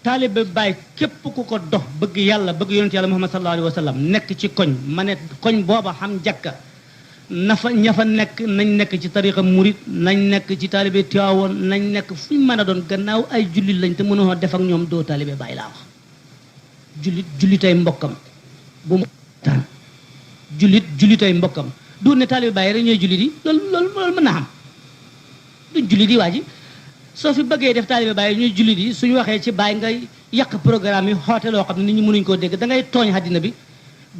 taalibe Baay képp ku ko dox bëgg yàlla bëgg yonent yàlla Muhammad sallallahu alayhi wa sallam nekk ci koñ ma ne koñ booba xam jàkka na fa ña fa nekk nañ nekk ci tariqa murit nañ nekk ci taalibe Tiwaawoon nañ nekk fu ñu mën a doon gannaaw ay jullit lañ te mënoo def ak ñoom doo taalibe Baay laa wax jullitay mbokkam bu mu taan jullitay mbokkam du ne taalibe Baay rek ñooy jullit yi loolu mën na xam duñ jullit yi waa ji soo fi bëggee def taalibe Baay ñuy jullit yi suñu waxee ci Baay ngay yàq programme yi xoote loo xam ne nit ñi mënuñ koo dégg da ngay tooñ àddina bi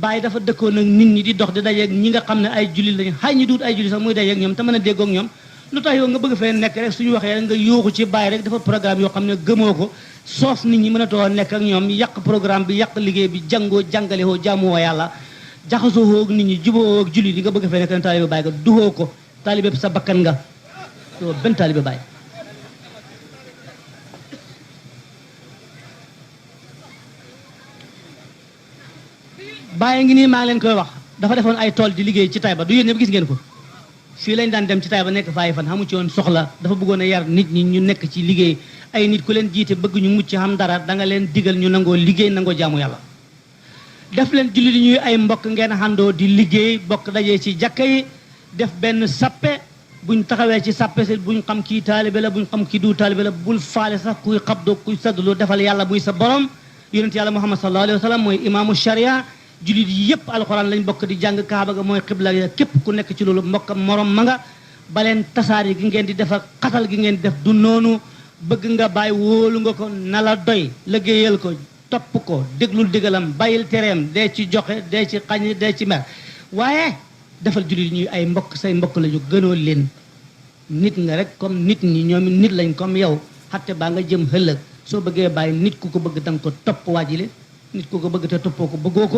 Baay dafa dëkkoon ak nit ñi di dox di dajeeg ñi nga xam ne ay jullit lañu xay ñi duut ay jullit sax muy dajeeg ñoom te mën a déggoog ñoom lu tax yow nga bëgg fee nekk rek suñu waxee nga yóoxu ci Baay rek dafa programme yoo xam ne gëmoo ko soof nit ñi mën a too nekk ak ñoom yàq programme bi yàq liggéey bi jàngoo jàngale woo jaamuwoo yàlla jaxasoo ak nit ñi juboo ak jullit yi nga bëgg fee nekk ne taalibe Baay nga duhoo ko taalibe sa bakkan nga doo benn taalibe Baay Baay ngi nii maa ngi leen koy wax dafa defoon ay tool di liggéey ci Taïba du yéen ñëpp gis ngeen ko fii lañ daan dem ci Taïba nekk fa ay fan xamu ci woon soxla dafa bëggoon a yar nit ñi ñu nekk ci liggéey ay nit ku leen jiite bëgg ñu mucc xam dara da nga leen digal ñu nangoo liggéey nangoo jaamu yàlla def leen julli di ñuy ay mbokk ngeen xandoo di liggéey bokk dajee ci jàkka yi def benn sappe buñ taxawee ci sappe si buñ xam kii taalibe la buñ xam kii du taalibe la bul faale sax kuy xabdoo kuy saddloo defal yàlla muy sa borom yonent yàlla Muhammad sallallahu alayhi wa sallam mooy imaamu sharia julit yi yëpp alxuraan lañ bokk di jàng kaaba ga mooy xibla ya képp ku nekk ci loolu mbokkam morom ma nga baleen tasaar yi gi ngeen di def ak xatal gi ngeen di def du noonu bëgg nga Baay wóolu nga ko na la doy liggéeyal ko topp ko déglul digalam bàyyil tereem dee ci joxe dee ci xañ dee ci mer waaye defal julit ñuy ay mbokk say mbokk lañu gënoo leen nit nga rek comme nit ñi ñoom nit lañ comme yow xatte baa nga jëm ëllëg soo bëggee bàyyi nit ku ko bëgg danga ko topp waajile nit ku ko bëgg te toppoo ko bëggoo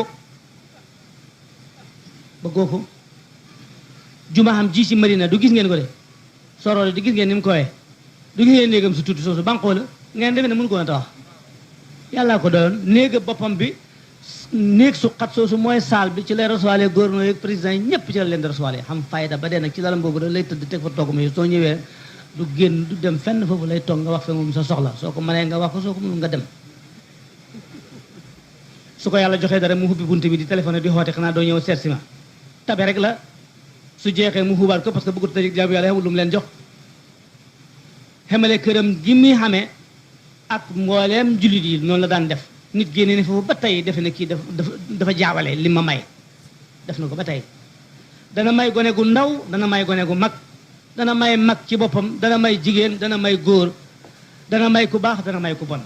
ko juma xam ji ci Marina du gis ngeen ko de soroole di gis ngeen ni mu koyee du gis ngeen néegam su tuuti soosu banqoo la ngeen defe ne mënu ko woon a tabax yàllaa ko doyoon néega boppam bi néeg su xat soosu mooy saal bi ci lay recevoir gouverneur yeeg président yi ñëpp ci la leen di recevoir xam fayda ba dee nag ci lalam boobu da lay tëdd teg fa toog ma soo ñëwee du génn du dem fenn foofu lay toog nga wax fe moom sa soxla soo ko mënee nga wax ko soo ko mënul nga dem su ko yàlla joxee dara mu hubbi bunt bi di téléphoné di xoote xanaa doo ñëw seet si ma tabe rek la su jeexee mu xubaat ko parce que bëggut tëj jaamu yàlla xamul lu mu leen jox xamale këram gi muy xamee ak mbooleem jullit yi noonu la daan def nit génne ne foofu ba tey defe ne kii dafa jaawale li ma may def na ko ba tey dana may gone gu ndaw dana may gone gu mag dana may mag ci boppam dana may jigéen dana may góor dana may ku baax dana may ku bon